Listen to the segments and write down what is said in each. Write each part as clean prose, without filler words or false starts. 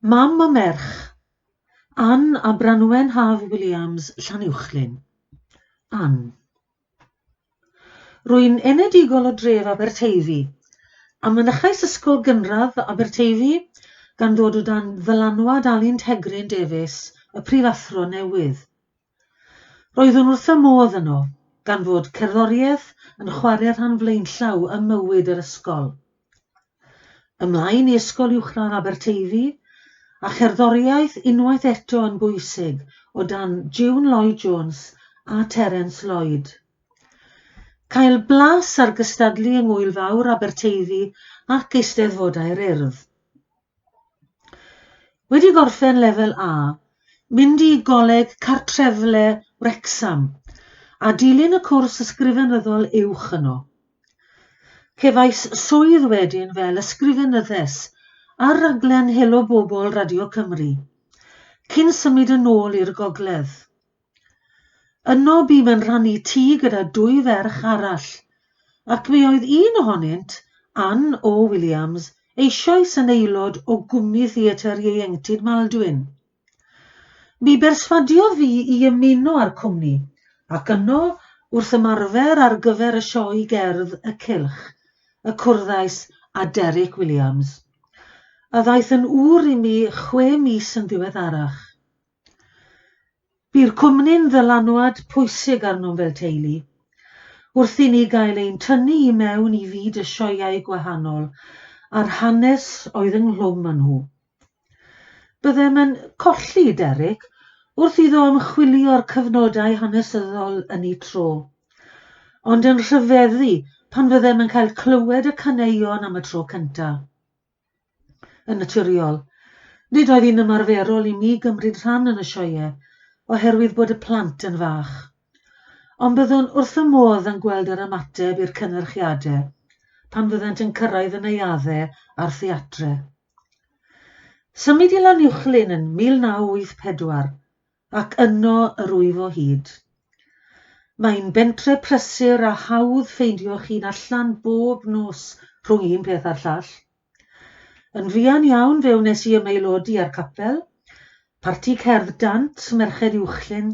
Mam a merch, Ann a Branwen Haf Williams, Llanuwchllyn. Ann. Rwy'n enedigol o dref Aberteifi, a mynychais ysgol gynradd Aberteifi, gan ddod o dan ddylanwad Alun Tegryn Davies, y prifathro newydd. Roeddwn wrth fy modd yno, gan fod cerddoriaeth yn chwarae rhan flaenllaw ym mywyd yr ysgol. Ymlaen i Ysgol Uwchradd Aberteifi, a cherddoriaeth unwaith eto yn bwysig o dan June Lloyd Jones a Terence Lloyd. Cael blas ar gystadlu yng Ngŵyl Fawr Aberteifi ac Eisteddfodau'r Urdd. Wedi gorffen Lefel A, mynd i Goleg Cartrefle Wrecsam a dilyn y cwrs ysgrifenyddol uwch yno. Cefais swydd wedyn fel ysgrifenyddes ar raglen Helo Bobl Radio Cymru, cyn symud yn ôl i'r gogledd. Yno bûm yn rhannu tŷ gyda dwy ferch arall, ac mi oedd un ohonynt, Ann O. Williams, eisoes yn aelod o Gwmni Theatr Ieuenctid Maldwyn. Mi berswadiodd fi i ymuno â'r cwmni, ac yno, wrth ymarfer ar gyfer y sioe gerdd Y Cylch, y cwrddais â Derek Williams, a ddaeth yn ŵr i mi chwe mis yn ddiweddarach. Bu'r cwmni'n ddylanwad pwysig arnom fel teulu, wrth i ni gael ein tynnu i mewn i fyd y sioeau gwahanol a'r hanes oedd ynghlwm â nhw. Byddem yn colli Derek wrth iddo ymchwilio'r cyfnodau hanesyddol yn eu tro, ond yn rhyfeddu pan fyddem yn cael clywed y caneuon am y tro cyntaf. Yn naturiol, nid oedd hi'n ymarferol i mi gymryd rhan yn y sioeau oherwydd bod y plant yn fach, ond byddwn wrth fy modd yn gweld yr ymateb i'r cynyrchiadau pan fyddent yn cyrraedd y neuaddau a'r theatrau. Symud i Lanuwchllyn yn 1984, ac yno yr wyf o hyd. Mae'n bentre prysur a hawdd ffeindio'ch hun allan bob nos rhwng un peth a'r llall. Yn fuan iawn fe wnes i ymaelodi â'r capel, parti cerdd dant Merched Uwchllyn,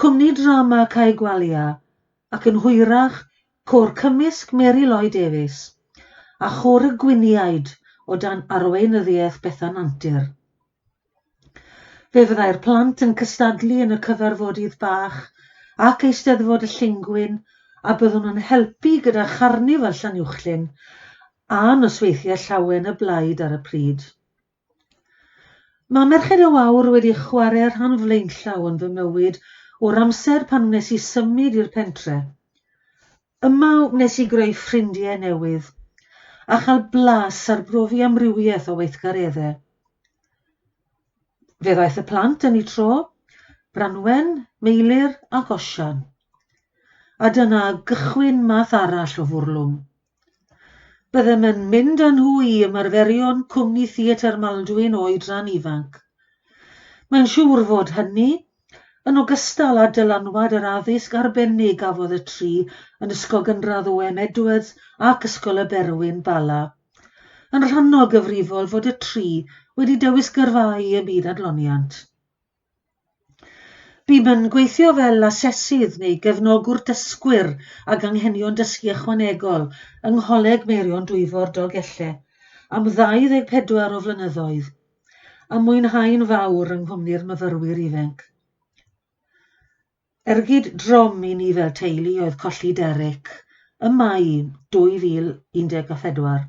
cwmni drama Cae Gwalia, ac yn hwyrach Côr Cymysg Mary Lloyd Davies a Chôr y Gwyniaid o dan arweinyddiaeth Bethan Antur. Fe fyddai'r plant yn cystadlu yn y cyfarfodydd bach ac Eisteddfod y Llungwyn a byddwn yn helpu gyda Charnifal Llanuwchllyn a nosweithiau llawen y Blaid ar y pryd. Mae Merched y Wawr wedi chwarae rhan flaenllaw yn fy mywyd o'r amser pan wnes i symud i'r pentre. Yma wnes i greu ffrindiau newydd a chael blas ar brofi amrywiaeth o weithgareddau. Fe ddaeth y plant yn eu tro, Branwen, Meilir ac Osian. A dyna gychwyn math arall o fwrlwm. Byddem yn mynd â nhw i ymarferion Cwmni Theatr Maldwyn o oedran ifanc. Mae'n siŵr fod hynny, yn ogystal â dylanwad yr addysg arbennig gafodd y tri yn Ysgol Gynradd O.M. Edwards ac Ysgol y Berwyn, Bala, yn rhannol gyfrifol fod y tri wedi dewis gyrfâu ym myd adloniant. Bûm yn gweithio fel asesydd neu gefnogwr dysgwyr ag anghenion dysgu ychwanegol yng Ngholeg Meirion Dwyfor Dolgellau am 24 o flynyddoedd, a mwynhau'n fawr yng nghwmni'r myfyrwyr ifainc. Ergyd drom i ni fel teulu oedd colli Derek ym Mai 2014.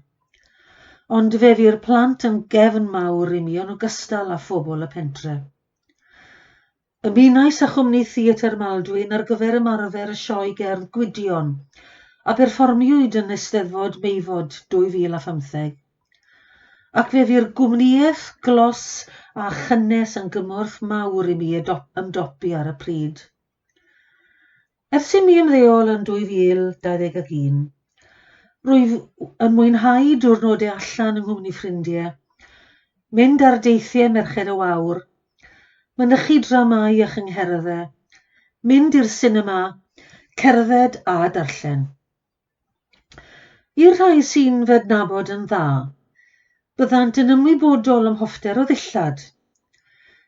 Ond fe fu'r plant yn gefn mawr i mi yn ogystal â phobl y pentre. Ymunais â chwmni Theatr Maldwyn ar gyfer ymarfer y sioe gerdd Gwydion, a berfformiwyd yn Eisteddfod Meifod 2015. Ac fe fu'r gwmnïaeth glos a chynnes yn gymorth mawr i mi ymdopi ar y pryd. Ers i mi ymddeol yn 2021, rwyf yn mwynhau diwrnodau allan yng nghwmni ffrindiau, mynd ar deithiau Merched y Wawr, mynychu dramâu a chyngherddau, mynd i'r sinema, cerdded a darllen. I'r rhai sy'n fy adnabod yn dda, Byddant yn ymwybodol o'm hoffter o ddillad.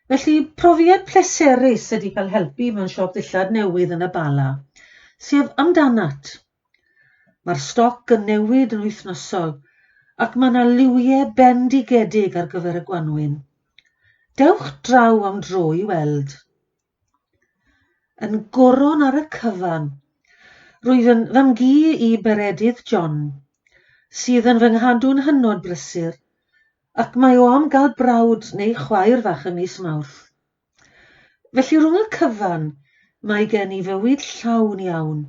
Felly, profiad pleserus ydy cael helpu mewn siop ddillad newydd yn y Bala, sef Amdanat. Mae'r stoc yn newid yn wythnosol ac mae yna liwiau bendigedig ar gyfer y gwanwyn. Dewch draw am dro i weld. Yn goron ar y cyfan, rwyf yn fam-gu i Beredydd John, sydd yn fy nghadw'n hynod brysur, ac mae o am gael brawd neu chwaer fach ym mis Mawrth. Felly rhwng y cyfan, mae gen i fywyd llawn iawn,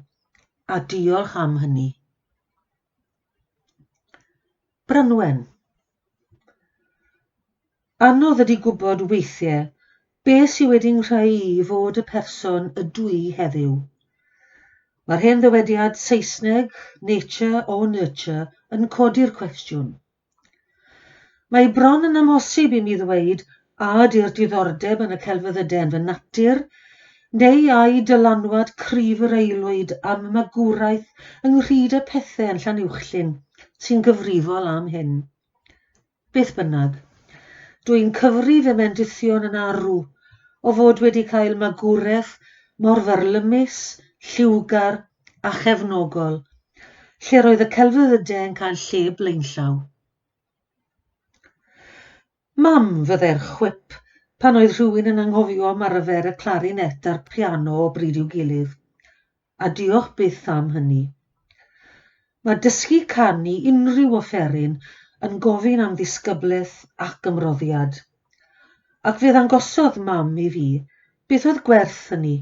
a diolch am hynny. Branwen. Anodd ydy gwybod weithiau be sy wedi nghreu i i fod y person ydw i heddiw. Mae'r hen ddywediad Saesneg 'nature or nurture' yn codi'r cwestiwn. Mae bron yn amhosib i mi ddweud a ydy'r diddordeb yn y celfyddydau yn fy natur, neu ai dylanwad cryf yr aelwyd a'm magwraeth yng nghrud y pethau yn Llanuwchllyn sy'n gyfrifol am hyn. Beth bynnag, dw i'n cyfri fy mendithion yn arw o fod wedi cael magwraeth mor fyrlymus, lliwgar a chefnogol, lle roedd y celfyddydau yn cael lle blaenllaw. Mam fyddai'r chwip pan oedd rhywun yn anghofio ymarfer y clarinet a'r piano o bryd i'w gilydd, a diolch byth am hynny. Mae dysgu canu unrhyw offeryn yn gofyn am ddisgyblaeth ac ymroddiad, ac fe ddangosodd Mam i fi beth oedd gwerth hynny.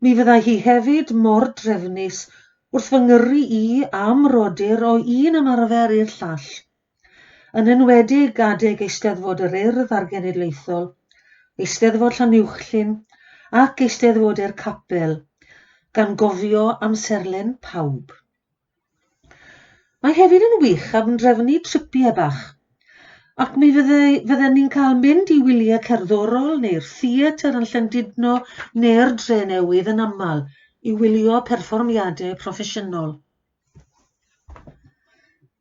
Mi fyddai hi hefyd mor drefnus wrth fy ngyrru i a'm mrodyr o un ymarfer i'r llall, yn enwedig adeg Eisteddfod yr Urdd a'r Genedlaethol, Eisteddfod Llanuwchllyn ac Eisteddfodau'r Capel, gan gofio amserlen pawb. Mae hefyd yn wych am drefnu tripiau bach, ac mi fydden ni'n cael mynd i wyliau cerddorol neu'r theatr yn Llandudno neu'r Drenewydd yn aml i wylio perfformiadau proffesiynol.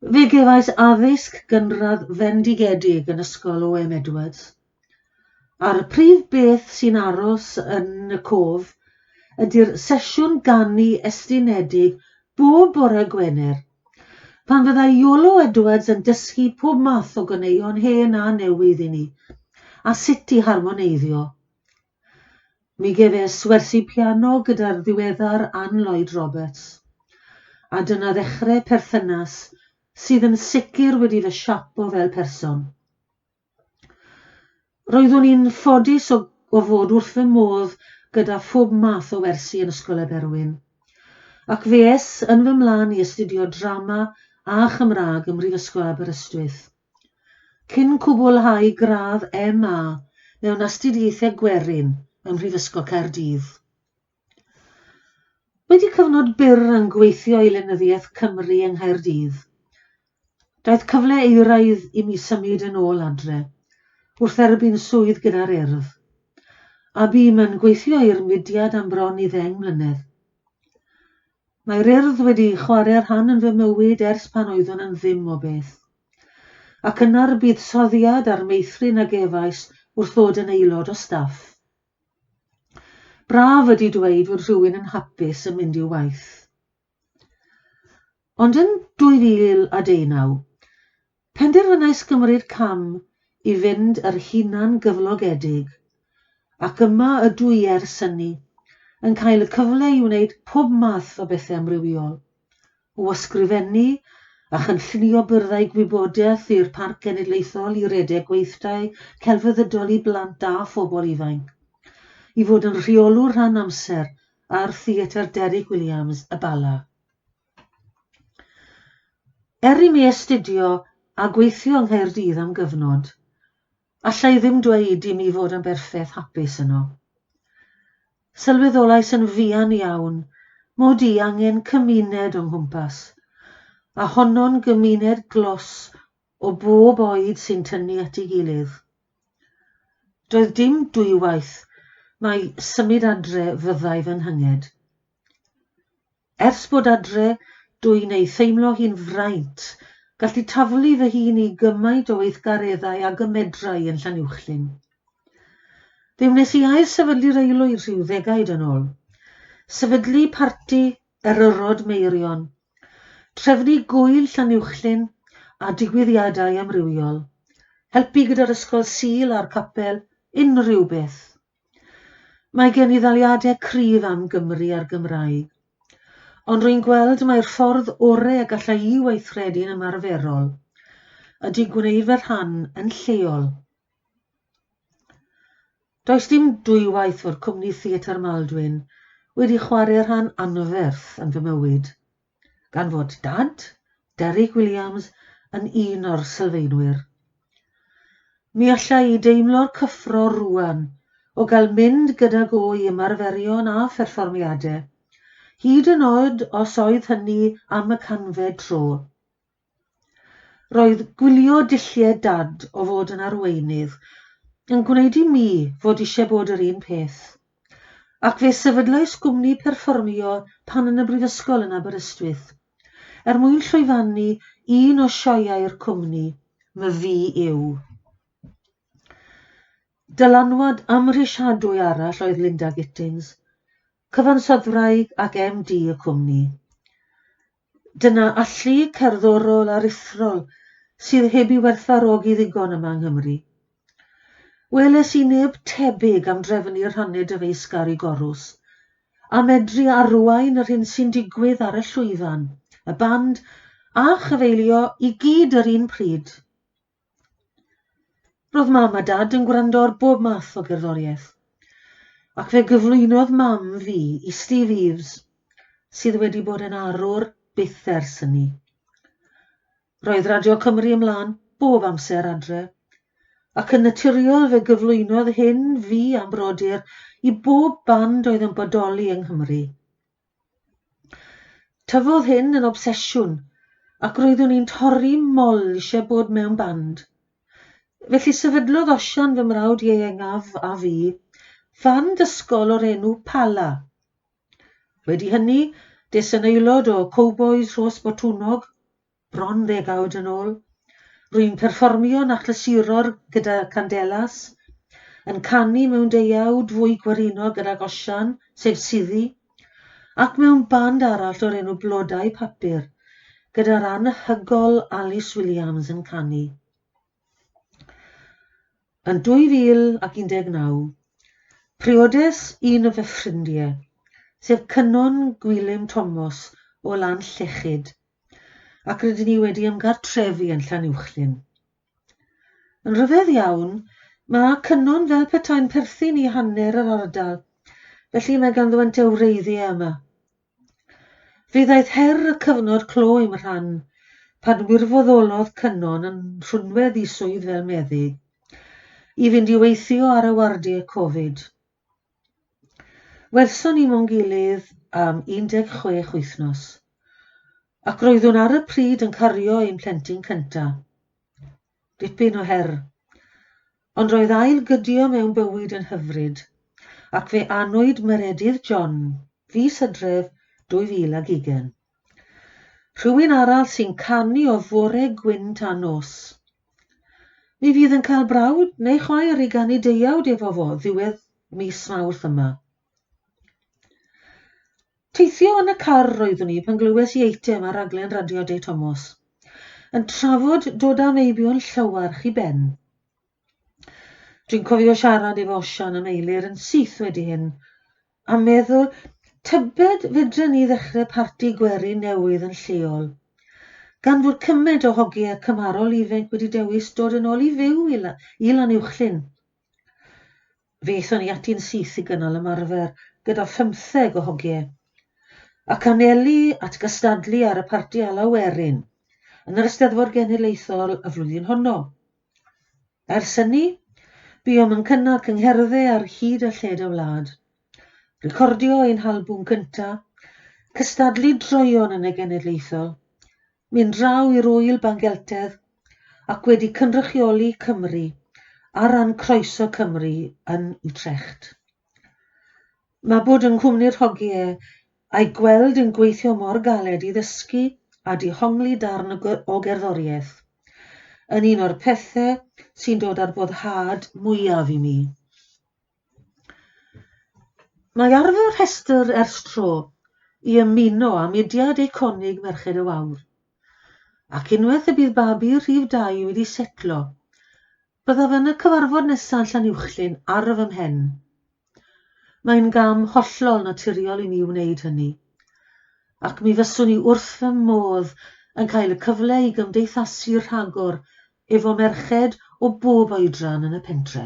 Fe gefais addysg gynradd fendigedig yn Ysgol O.M. Edwards. A'r prif beth sy'n aros yn y cof ydy'r sesiwn ganu estynedig bob bore Gwener, pan fyddai Iolo Edwards yn dysgu pob math o ganeuon hen a newydd i ni, a sut i harmoneiddio. Mi gefais wersi piano gyda'r ddiweddar Ann Lloyd Roberts, a dyna ddechrau perthynas sydd yn sicr wedi fy siapo fel person. Roeddwn i'n ffodus o, o fod wrth fy modd gyda phob math o wersi yn Ysgol y Berwyn, ac fe es yn fy mlaen i astudio drama a Chymraeg ym Mhrifysgol Aberystwyth. Cyn cwblhau gradd MA mewn Astudiaethau Gwerin ym Mhrifysgol Caerdydd. Wedi cyfnod byr yn gweithio i Lenyddiaeth Cymru yng Nghaerdydd, daeth cyfle euraidd i mi symud yn ôl adre, wrth erbyn swydd gyda'r Urdd, a bûm yn gweithio i'r mudiad am bron i ddeng mlynedd. Mae'r Urdd wedi chwarae rhan yn fy mywyd ers pan oeddwn yn ddim o beth. Ac yna'r buddsoddiad a'r meithrin a gefais wrth ddod yn aelod o staff. Braf ydy dweud fod rhywun yn hapus yn mynd i'w waith. Ond yn 2019, penderfynais gymryd cam i fynd yr hunan gyflogedig, ac yma ydw i ers hynny, yn cael y cyfle i wneud pob math o bethau amrywiol. O ysgrifennu a chynllunio byrddau gwybodaeth i'r Parc Genedlaethol i redeg gweithdai celfyddydol i blant a phobl ifainc, i fod yn rheolwr rhan amser ar Theatr Derek Williams, y Bala. Er i mi astudio a gweithio yng Nghaerdydd am gyfnod, alla i ddim dweud i mi fod yn berffaith hapus yno. Sylweddolais yn fuan iawn mod i angen cymuned o nghwmpas, a honno'n gymuned glos o bob oed sy'n tynnu at ei gilydd. Doedd dim dwywaith mai symud adre fyddai fy nhynged. Ers bod adre, dw i'n ei theimlo hi'n fraint gallu taflu fy hun i gymaint o weithgareddau ag y medra i yn Llanuwchllyn. Fe wnes i ail sefydlu'r aelwyd rhyw ddegawd yn ôl. Sefydlu parti Eryrod Meirion, trefnu gŵyl Llanuwchllyn a digwyddiadau amrywiol, helpu gyda'r ysgol Sul a'r capel, unrhyw beth. Mae gen i ddaliadau cryf am Gymru a'r Gymraeg, ond rwy'n gweld mai'r ffordd orau y galla i weithredu'n ymarferol ydy gwneud fy rhan yn lleol. Does dim dwywaith fod cwmni Theatr Maldwyn wedi chwarae rhan anferth yn fy mywyd, gan fod Dad, Derek Williams, yn un o'r sylfaenwyr. Mi alla i deimlo'r cyffro rŵan o gael mynd gydag o i ymarferion a pherfformiadau, hyd yn oed os oedd hynny am y canfed tro. Roedd gwylio dulliau Dad o fod yn arweinydd yn gwneud i mi fod eisiau bod yr un peth, ac fe sefydlais gwmni perfformio pan yn y brifysgol yn Aberystwyth, er mwyn llwyfannu un o sioeau'r cwmni, Myfi Yw. Dylanwad amhrisiadwy arall oedd Linda Gittins, cyfansoddwraig ac MD y cwmni. Dyna allu cerddorol aruthrol sydd heb ei werthfawrogi ddigon yma yng Nghymru. Weles i neb tebyg am drefnu rhannau dyfeisgar i gorws, a medru arwain yr hyn sy'n digwydd ar y llwyfan, y band a chyfeilio i gyd yr un pryd. Roedd Mam a Dad yn gwrando ar bob math o gerddoriaeth, ac fe gyflwynodd Mam fi i Steve Eaves, sydd wedi bod yn arwr byth ers hynny. Roedd Radio Cymru ymlaen bob amser adre, ac yn naturiol fe gyflwynodd hyn fi a'm brodyr i bob band oedd yn bodoli yng Nghymru. Tyfodd hyn yn obsesiwn, ac roeddwn i'n torri mol eisiau bod mewn band. Felly sefydlodd Osian fy mrawd ieuengaf a fi fand ysgol o'r enw Pala. Wedi hynny, des yn aelod o Cowbois Rhos Botwnnog, bron ddegawd yn ôl. Rwy'n perfformio'n achlysurol gyda Candelas, yn canu mewn deuawd fwy gwerinol gydag Osian, sef Siddi, ac mewn band arall o'r enw Blodau Papur, gyda'r anhygoel Alys Williams yn canu. Yn 2019, priodes un o fy ffrindiau, sef Cynon Gwilym Thomas o Lanllechid, ac rydyn ni wedi ymgartrefu yn Llanuwchllyn. Yn rhyfedd iawn, mae Cynon fel petai'n perthyn i hanner yr ardal, felly mae ganddo yntau wreiddiau yma. Fe ddaeth her y cyfnod clo i'm rhan pan wirfoddolodd Cynon yn rhinwedd ei swydd fel meddyg i fynd i weithio ar y wardiau Covid. Welson ni mo'n gilydd am 16 wythnos, ac roeddwn ar y pryd yn cario ein plentyn cynta. Dipyn o her. Ond roedd ail gydio mewn bywyd yn hyfryd, ac fe anwyd Meredydd John fis Hydref 2020. Rhywun arall sy'n canu o fore gwyn tan nos. Mi fydd yn cael brawd neu chwaer i ganu deuawd efo fo ddiwedd mis Mawrth yma. Teithio yn y car roeddwn i pan glywes i eitem ar raglen radio Dei Tomos, yn trafod dod â meibion Llywarch i ben. Dwi'n cofio siarad efo Osian a Meilir yn syth wedi hyn, a meddwl tybed fedren ni ddechrau parti gwerin newydd yn lleol, gan fod cymaint o hogiau cymharol ifanc wedi dewis dod yn ôl i fyw i, i Lanuwchllyn. Fe aethon ni ati'n syth i gynnal ymarfer gyda phymtheg o hogiau, ac anelu at gystadlu ar y parti alaw werin yn yr Eisteddfod Genedlaethol y flwyddyn honno. Ers hynny, buom yn cynnal cyngherddau ar hyd a lled y wlad, recordio ein halbwm cyntaf, cystadlu droeon yn y Genedlaethol, mynd draw i'r Ŵyl Bangeltedd ac wedi cynrychioli Cymru ar ran Croeso Cymru yn Utrecht. Mae bod yng nghwmni'r hogiau a'i gweld yn gweithio mor galed i ddysgu a dehongli darn o gerddoriaeth yn un o'r pethau sy'n dod â'r boddhad mwyaf i mi. Mae ar fy rhestr ers tro i ymuno â mudiad eiconig Merched y Wawr, ac unwaith y bydd babi rhif 2 wedi setlo, byddaf yn y cyfarfod nesaf yn Llanuwchllyn ar fy mhen. Mae'n gam hollol naturiol i mi wneud hynny, ac mi fyswn i wrth fy modd yn cael y cyfle i gymdeithasu rhagor efo merched o bob oedran yn y pentre.